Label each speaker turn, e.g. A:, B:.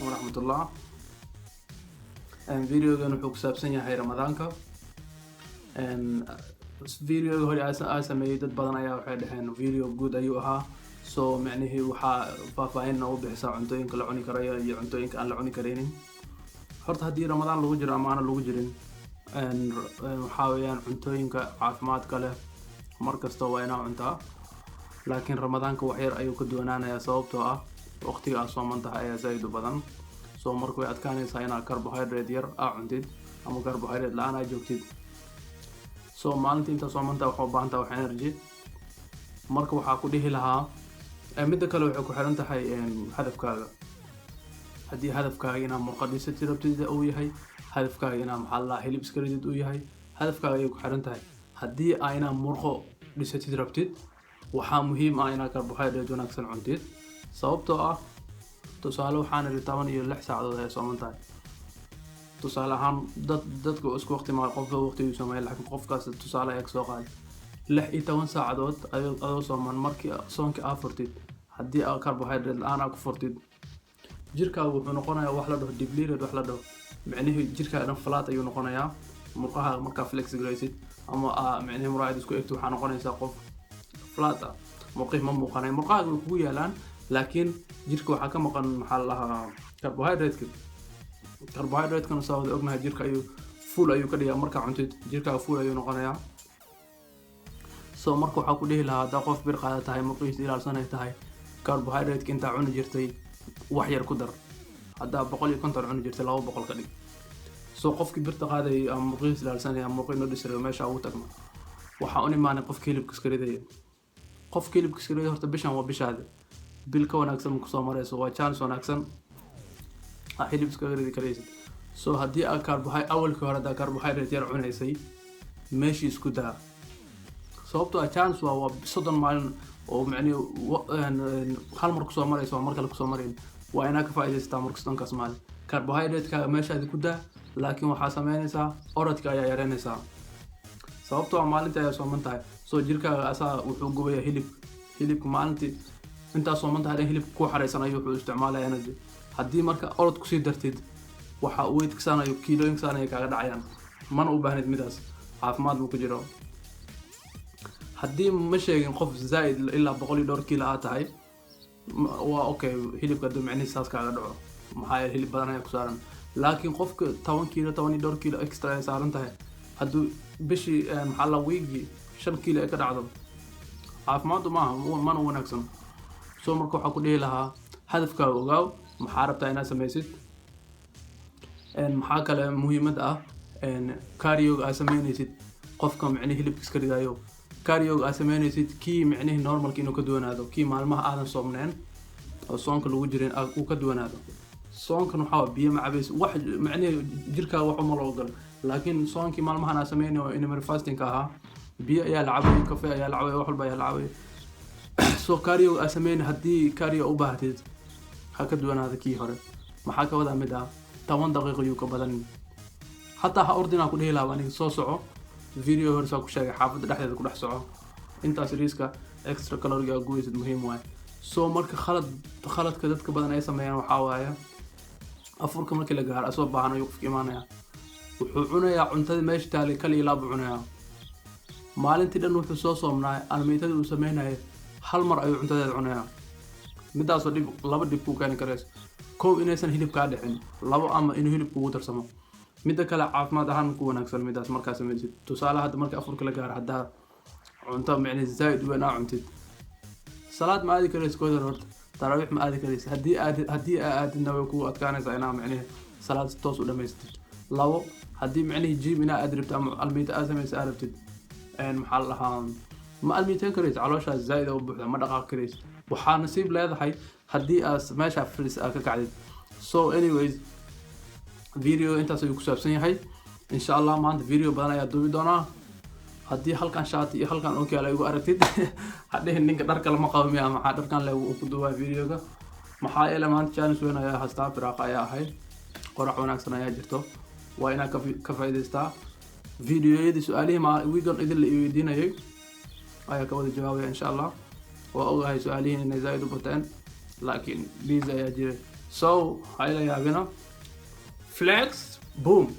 A: Calaykum waraxmatullah. Videogan wuxuu ku saabsan yahay Ramadaanka. Videoga hore aa sameeyey, dad badan ayaa waxay dhaheen video guud ayuu ahaa, so micnihii waxaa faahfaahin noogu bixisaa cuntooyinka la cuni karayo iyo cuntooyinka aan la cuni karaynin. Horta haddii Ramadaan lagu jiro ama aana lagu jirin, waxaa weeyaan cuntooyinka caafimaadka leh mar kasta waa inaa cuntaa, laakiin Ramadaanka wax yar ayuu ka duwanaanayaa, sababtoo ah waqtiga aad sooman tahay ayaa zaaid u badan. So marka way adkaanaysaa inaad carbohydrate yar aa cuntid ama carbohydrate la-aan aa joogtid. So maalintii intaa sooman tahay waxaa u baahan tahay wax energy. Marka waxaa ku dhihi lahaa, midda kale waxay ku xiran tahay hadafkaaga. Haddii hadafkaaga inaad murqa dhisatid rabtid uu yahay, hadafkaaga inaad, maxaa la dhahaa, hilib iska ridid uu yahay, hadafkaaga ayay ku xiran tahay. Haddii aa inaad murqo dhisatid rabtid, waxaa muhiim ah inaad carbohydrate wanaagsan cuntid, sababtoo ah tusaale waxaan idhi 16 saacadood ay sooman tahay. Tusaale ahaan dadka isku waqti ma, qofba waqtiguu sameeya, laakiin qofkaas tusaale ayaa kasoo qaaday 16 saacadood adoo sooman. Markii soonka aa furtid, haddii aa carbohydrate la-aan aa ku furtid, jirkaagu wuxuu noqonayaa wax la dhaho depleted, wax la dhaho micnihii jirkaaga dhan flat ayuu noqonayaa. Murqaha markaa flex garaysid ama aa micnihii muraayad isku egto, waxaa noqonaysaa qof flat ah. Murqihii ma muuqanay, murqahaaga way kugu yaalaan, laakiin jirka waxaa ka maqan, maxaa la dhahaa, carbohydrate-ka. Carbohydrate-kana saa wada ognahay, jirka ayuu full ayuu ka dhigaa. Markaa cuntid, jirkaaga full ayuu noqonayaa. So marka waxaa ku dhihi lahaa, haddaa qof bir qaada tahay, murqihiisa ilaalsanay tahay, carbohydrate-ka intaa cuni jirtay wax yar ku dar. Haddaa 150 cuni jirtay, 200 ka dhig. So qofkii birta qaadayay ama murqihiisa ilaalsanaya ama murqii noo dhisirayo, meesha ugu tagno. Waxaa u imaanay qofka hilibka iska ridaya. Qofka hilibka iska ridaya, horta bishan waa bishaadi, bil ka wanaagsan ma kusoo marayso. Waa chance wanaagsan aa hilib iskaga ridi karaysid. So haddii aa carbohydrate awalkii hore, haddaa carbohydrate yar cunaysay, meeshii isku daa, sababtoo ah chance waa 30 maalin oo macnihi hal mar kusoo marayso, waa mar kale kusoo marayn. Waa inaa ka faa'iidaysataa. Marka 30-kaas maalin carbohydrate-ka meeshaadi ku daa, laakiin waxaa sameynaysaa orodka ayaa yareynaysaa, sababtoo ah maalintii ayaa sooman tahay. So jirkaaga asaa wuxuu gubayaa hilib. Hilibka maalintii intaa sooman tahay dhan hilibka ku xareysan ayuu wuxuu isticmaalaya energy. Haddii marka orod kusii dartid, waxa weight saanayo, kiilooyinka saanaya kaaga dhacayaan. Mana u baahnid midaas, caafimaad buu ku jiro. Haddii ma sheegin qof zaa'id ilaa boqol iyo dhowr kiilo aad tahay, waa okay hilibka hadduu micnihi saas kaaga dhaco, maxaa yeele hilib badan ayaa ku saaran. Laakiin qofka 10 kiilo, toban iyo dhowr kiilo extra ay saaran tahay, hadduu bishii, maxaa la, wiigii 5 kiilo ay ka dhacdo, caafimaadu maaha, mana wanaagsan. So marka waxaa ku dhihi lahaa, hadafkaaga ogaaw, maxaa rabtaa inaad samaysid. Maxaa kale muhiimad ah, cardio-ga aad sameynaysid, qofka micnihi hilibka iska ridayo, cardio-ga aad sameynaysid kii micnihi normalka inuu ka duwanaado, kii maalmaha aadan soomneen oo soonka lagu jirin uu ka duwanaado. Soonkan waxaa waa biyo ma cabaysid, wax micnihi jirkaaga wax uma loo ogol. Laakiin soonkii maalmahan aan sameynay oo intermittent fasting ahaa, biyo ayaa la cabayay, coffee ayaa la cabayay, wax walba ayaa la cabayay. So cardio aad sameynay, haddii cardio u baahatid, ha ka duwanaado kii hore. Maxaa ka wadaa mid ah? 10 daqiiqo yuu ka badan, hataa ha ordinaa ku dhihi lahaa aniga. Soo soco, video hore saa ku sheegay, xaafadda dhexdeeda ku dhex soco. Intaas riiska extra calorie aa gubeysid, muhiim waaye. So marka khaladka dadka badan ay sameeyaan waxaa waaye, afurka markii la gaaro, asoo baahan ayuu qofka imaanaya, wuxuu cunayaa cuntadii meesha taalay, kal iyo laab buu cunayaa. Maalintii dhan wuxuu soo soomnaay, almiitadii uu sameynayay, hal mar ayuu cuntadeeda cunayaa. Midaasoo dhib, laba dhib kuu keeni karayso: kow, inaysan hilib kaa dhicin; labo, ama inuu hilib kugu darsamo. Midda kale, caafimaad ahaan ku wanaagsan midaas markaa samaysid. Tusaale, hadda marka afurka la gaaro, haddaa cunto micni zaa'id weyn aa cuntid, salaad ma aadi karaysid. Kooda horta taraawiix ma aadi karaysid. Haddii aa aadidna, way kugu adkaanaysaa inaa micnihi salaad si toos u dhamaystid. Labo, haddii micnihi gym inaa aad rabtid ama almiita aad samaysa aad rabtid, maxaa la dhahaa, ma almiiteen karaysid. Calooshaas zaa'id u buuxda, ma dhaqaaqi karaysid. Waxaa nasiib leedahay haddii aad meesha fadhis aad ka kacdid. So anyways, video intaas ayuu ku saabsan yahay. Insha Allah maanta video badan ayaa duubi doonaa. Haddii halkan shaati iyo halkan ookiyaal ay igu aragtid, hadhihin ninka dhar kale ma qabo miya, maxaa dharkan le ku duubaa videoga? Maxaa yeele maanta chance weyn ayaa haystaa, firaaqa ayaa ahayd, qorax wanaagsan ayaa jirto, waa inaa ka faa'iidaystaa. Videoyadii su-aalihii ma wiigan idin la weydiinayay ayaa ka wada jawaabaya, insha Allah. Waa ogahay su-aalihiin inay zaaid u bateen, laakiin busy ayaa jiray. So ha ila yaabina. Flex, boom.